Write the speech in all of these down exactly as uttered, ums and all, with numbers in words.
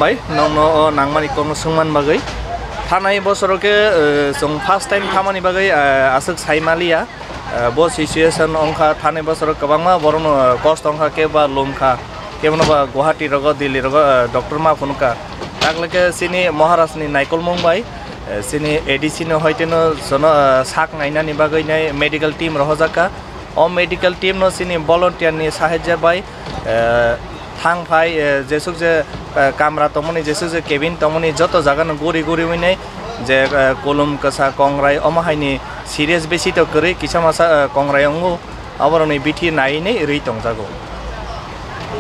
Bai, nokno o nangmani kokno swngman bagwi. Thanai bosoro khe, eh, chwng first time thamani bagwi, eh, aswk sai maliya. Eh, bo situation wngkha thanai bosoro kwbangma borokno, eh, kosto wngkha, khe ba lumkha, kebono ba Guwahati rogo, Delhi rogo, eh, doctor ma phunukha. Takle khe chini Maharaj ni naikolmung bai, eh, chini A D C no hoiteno jono, eh, sak nainani bagwi nai medical team rohojakha. O medical team no chini volunteer ni sahajya bai, eh, thang phai, eh, jesuk je, eh, kamra tongmani, jesuk je cabin tongmani, joto jaga no guri guri winai je, eh, kolom kwsa kongrai omo hai ni serious besi to kwrwi kisa masa, eh, kongrai wngo, aborok ni bithi nai nai rwi tongjago.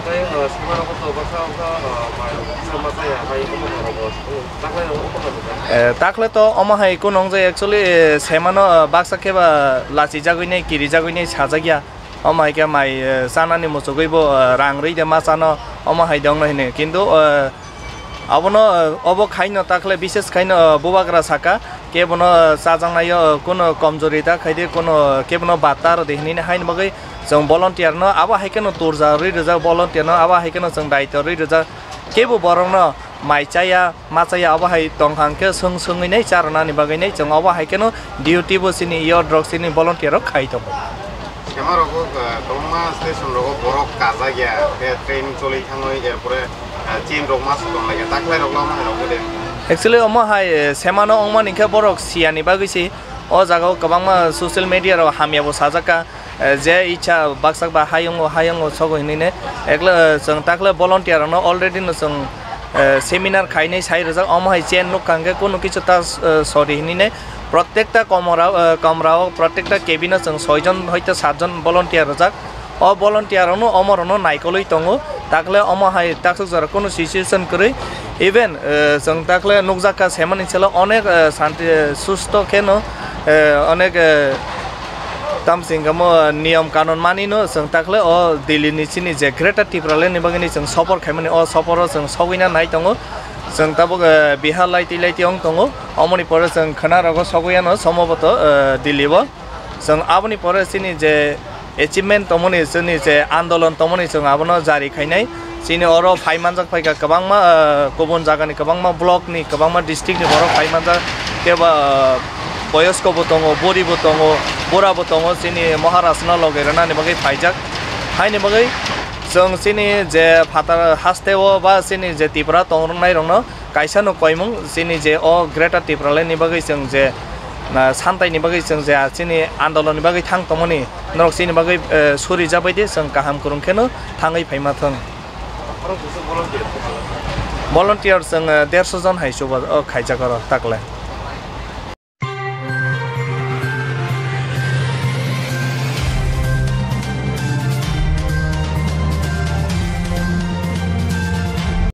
Tei, eh, sima rok to baksa wngkha, eh, mai rok kisa masa ya, hai omo hai rok bo, eh, taklai rok omo hai rok. Eh, takle to omo hai kunu wngjak actually, eh, semano, eh, baksa khe ba lachi jagwi nai, kiri jagwi nai sajak ya. Omo hai khe mai, eh, chanani muchugwi bo, eh, rang rwi de ma chano, omo hai de wngno hini. Kintu, eh, abono, eh, obo khaino takle bishes khaino, eh, bubagra saka, kebono, eh, chajaknaio, eh, kuno komjori ta khaide, kuno kebono batta rw de hinini haini bagwi chwng volunteer no abo hai kheno turja rwi rwjak, volunteer no abo hai kheno chwng daito rwi rwjak, kebo borokno mai chaya, ma chaya, abo hai tongkha hwnkhe swng swngwi nai charwnani bagwi nai chwng abo hai kheno duty bo chini yo drok chini volunteer rok khai tongo. Sema rogo, eh, kwbangma station rogo borok kajak ya, khe train choli thangwi, erpore, eh, chain rok ma sotong lai ya, taklai rok lama hai rok de. Actually, omo hai, eh, semano wngmani khe borok siyani bagwi se o jaga o kwbangma social media rok hamya bo sajak kha. Eh, je icha baksa ba hayungo, hayungo sogo hinine. Ekla, eh, chwng takle volunteer rokno already no chwng, eh, seminar khainai sai rwjak, omo hai chen nuk kha hwnkhe kunu kichu ta, eh, sori hinine. Protekta komora, eh, komrao, protekta cabin o chwng soi jon hoite sat jon volunteer rwjak. O volunteer rokno omo rokno naikolwi tongo. Takle omo hai taksuk jora kunu situation kwrwi. Even, eh, chwng takle nukjak kha semani selo onek, eh, santi, eh, susto kheno, eh, onek, eh, Tamsing kamo niyom kanun mani no chwng takle o Delhi ni chini je Greater Tipraland ni bagwi ni chwng sopor khaimani, o sopor o chwng sogwi na nai tongo. Chwng tabuk, eh, Bihar laiti laiti ong tongo. Omoni pore chwng khwna rogo sogwi ano somboto, eh, Delhi o. Chwng aboni pore chini je achievement tongmani, chini je andolon tongmani chwng abono jari khainai. Chini oro phai manjak phaikha kwbangma, ah, kubun jagani kwbangma block ni, kwbangma district ni borok phai manjak. Kebo, ah, boyosko bo tongo, buri bo tongo, bura bo tongo, chini Maharaj no loge rwnani bagwi phaijak. Haini bagwi chwng chini je phatar haste o ba chini je Tripura tong rwnai rokno kaisa no koimung chini je o Greater Tipraland ni bagwi chwng je, ah, santai ni bagwi chwng je, ah, chini andolon ni bagwi thang tongmani. Norok chini bagwi, eh, suri jabai di, chwng kaham kwrwng kheno thangwi phaima thwng. Volunteer chwng, eh, derso jon hai chuba, oh, khaijak oro takle.